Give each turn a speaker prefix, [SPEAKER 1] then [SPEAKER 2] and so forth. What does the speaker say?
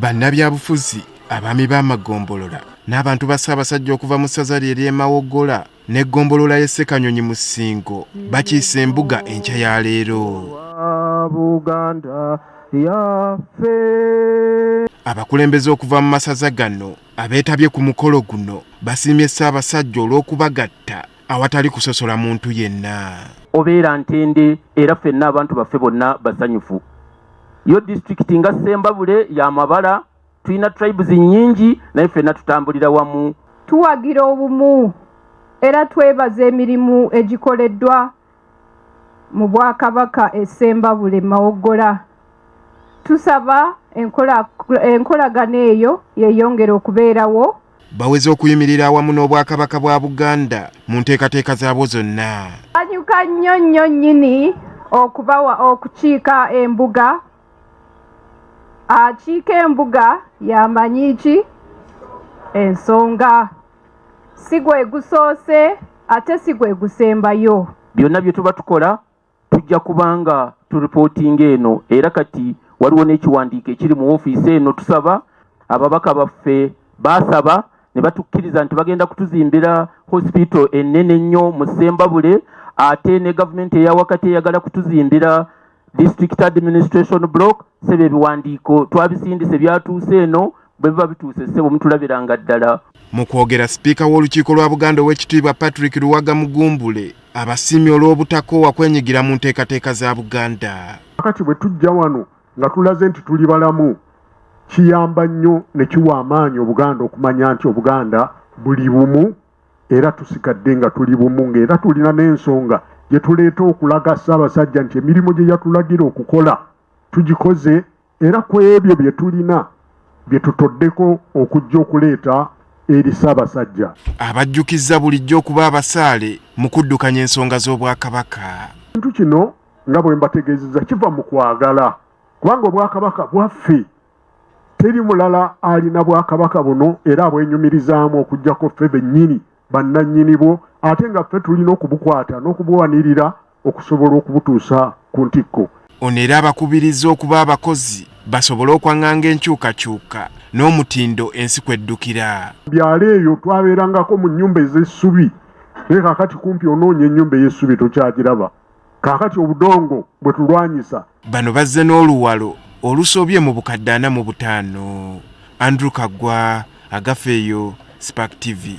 [SPEAKER 1] Bannabyabufuzi, abaami b'amagombolola n'abantu ba Ssaabasajja okuva mu ssaza lye ery'e Mawogola n'eggombolola y'e Ssekanyonyi mu Ssingo bakiise embuga enkya ya leero.
[SPEAKER 2] Buganda yaffe.
[SPEAKER 1] Abakulembeze okuva mu masaza gano abeetabye ku mukolo guno basiimye Ssaabasajja olw'okubagatta awatali kusosola muntu yenna.
[SPEAKER 3] Obeera ntende era ffenna abantu baffe bonna basanyufu. Yo disitulikiti nga Ssembabule ya mabala, tulina tribes nnyingi naye ffenna tutambulira wamu.
[SPEAKER 4] Tuwagira obumu era twebaza emirimu egikoleddwa mu Bwakabaka e Ssembabule Mawogola. Tusaba enkolagana eyo yeeyongere okubeerawo.
[SPEAKER 1] Baweze okuyimirira awamu n'Obwakabaka bwa Buganda mu nteekateeka zaabwo zonna.
[SPEAKER 4] Sanyuka nnyo nnyo nnyini okubawa okukiika embuga. Akiika embuga y'amanyi ki ensonga. Si gwe gusoose ate si gwe gusembayo.
[SPEAKER 3] Byonna bye tuba tukola tujja kuba nga turipootinga eno, era kati waliwo n'ekiwandiiko ekiri mu woofiisi eno. Tusaba ababaka baffe baasaba ne batukkiriza nti bagenda kutuzimbira hospital ennene ennyo mu Ssembabule, ate ne gavumenti eya wakati eyagala kutuzimbira district administration block. Ssebo, ebiwandiiko twabisindise, byatuuse eno. Bwe biba bituuse, ssebo, mutulabiranga ddala.
[SPEAKER 1] Mu kwogera, sipiika w'Olukiiko lwa Buganda, Oweekitiibwa Patrick Luwaga Mugumbule, abasiimye olw'obutakoowa kwenyigira mu nteekateeka za Buganda.
[SPEAKER 5] Kati bwe tujja wano nga tulaze nti tuli balamu, kiyamba nnyo ne kiwa amaanyi Obuganda okumanya nti Obuganda buli bumu era tusigadde nga tuli bumu, ng'era tulina n'ensonga gye tuleeta okulaga Ssaabasajja nti emirimu gye yatulagira okukola tugikoze, era ku ebyo bye tulina bye tutoddeko okujja okuleeta eri Ssaabasajja.
[SPEAKER 1] Abajjukizza bulijjo okuba abasaale mu kuddukanya ensonga z'Obwakabaka.
[SPEAKER 5] Ekintu kino, nga bwe mbategeezezza, kiva mu kwagala, kubanga Obwakabaka bwaffe. Teri mulala alina bwakabaka buno era abwenyumirizaamu okuggyako ffe bennyini bannannyini bwo, ate nga ffe tulina okubukwata n'okubuwanirira okusobola okubutuusa ku ntikko.
[SPEAKER 1] Ono era abakubirizza okuba abakozi basobole okwaŋŋanga enkyukakyuka n'omutindo ensi kweddukira.
[SPEAKER 5] Byalo eyo twabeerangako mu nnyumba ez'essubi, naye kaakati kumpi onoonya ennyumba ey'essubi tokyagiraba. Kaakati obudongo bwe tulwanyisa.
[SPEAKER 1] Bano bazze n'oluwalo olusobye mu bukadde 45. Andrew Kaggwa, Agafeeyo, Spark TV.